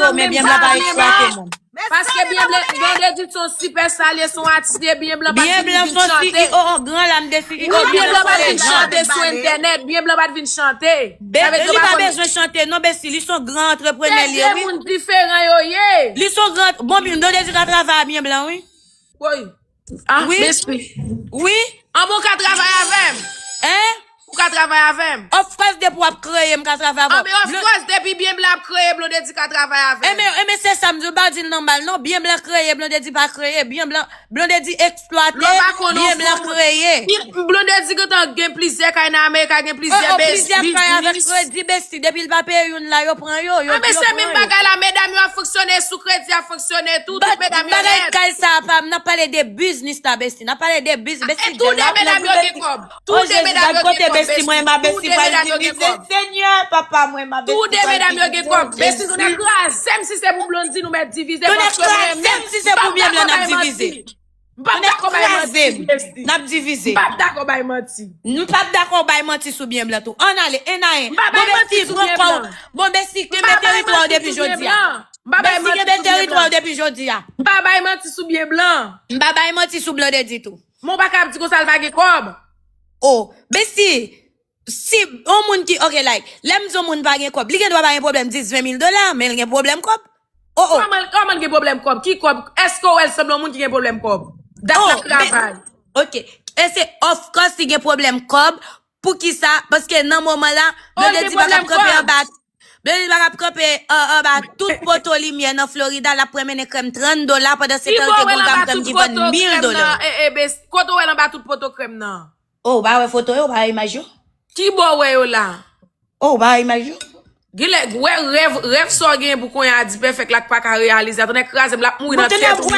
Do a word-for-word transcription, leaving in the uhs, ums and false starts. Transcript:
Yo, men byen blan pa eksplwate moun. Paske byen blan, Blondedy se yon sipèsta, li se yon atis, li byen blan pa t vin chante. Oh, oh, gran la m desi. Wi, byen blan pa t vin chante sou entènèt, byen blan pa t vin chante. Li pa bezwen chante non, besi, li se yon gran antreprenè li ye, wi. Se de moun diferan yo ye. Li se yon gran, bon, Blondedy ka travay a byen blan, wi. Woy. Ah, wi. Besi. Wi. An bon, ka travay avè m. Hein? Ou ka travay avè m. Of course, depi w ap kreye, m ka travay avè w. Anben, of course, depi byen blan ap kreye, Blondedy ka travay avè m. Enben, enben, se sa m di w, pa di l nòmal non. Byen blan kreye, Blondedy pa kreye. Byen blan, Blondedy eksplwate, byen blan kreye. Blondedy gentan gen plizyè kay nan Amerik, gen plizyè biznis. Oh, oh, plizyè kay avèk kredi, besi. Depi l pa peye youn la, yo pran yo, yo pran yo. Anben, se menm bagay la, medam yo ap fonksyone sou kredi, ap fonksyone tou, tout medam yo lèd. Bagay kay sa a pa m, n ap pale de biznis la, besi. N ap pale de biznis, besi. Tou de medam yo gen kòb. Tou de medam yo gen kòb, besi. Tou de medam yo gen kòb. Senyè, papa mwen, ma besi. Tou de medam yo gen kòb. Besi, nou nan kraze m si se pou Blondedy nou mèt divize, paske mwen menm, m p ap dakò bay manti, besi. M p ap dakò bay manti. M p ap dakò bay manti sou byen blan tou. Ann ale, en a en. M pa bay manti sou byen blan. Bon, besi, kenbe teritwa w depi jodi a. M pa bay manti sou byen blan. M pa bay manti sou byen blan. M pa bay manti sou Blondedy tou. Men w pa ka ap di konsa l pa gen kòb. Oh, besi, si yon moun ki, ok, like, lè m di yon moun pa gen kòb, li gen dwa pa gen pwoblèm dis, ven mil dola, men l gen pwoblèm kòb. Oh, oh. Kòman, kòman l gen pwoblèm kòb? Ki kòb? Èske w wè l sanble yon moun ki gen pwoblèm kòb? Dat l ap travay. Ok. E se of course li gen pwoblèm kòb. Poukisa? Paske nan moman la, Blondedy pa ka kanpe anba Blondedy pa ka kanpe an, anba tout poto limyè nan Florida, l ap pran mennen krèm trant dola pandan se tan l te gon gam krèm ki vann mil dola. Kote w wè l anba tout poto krèm nan? Oh, ou pa wè foto yo, ou pa wè imaj yo? Ki bò w wè yo la? Oh, ou pa wè imaj yo? Genlè, wè rèv, rèv sa w genyen pou kounye a di pèfèk la k pa ka reyalize. Atò nèg kraze m, l ap mouri nan tèt ou.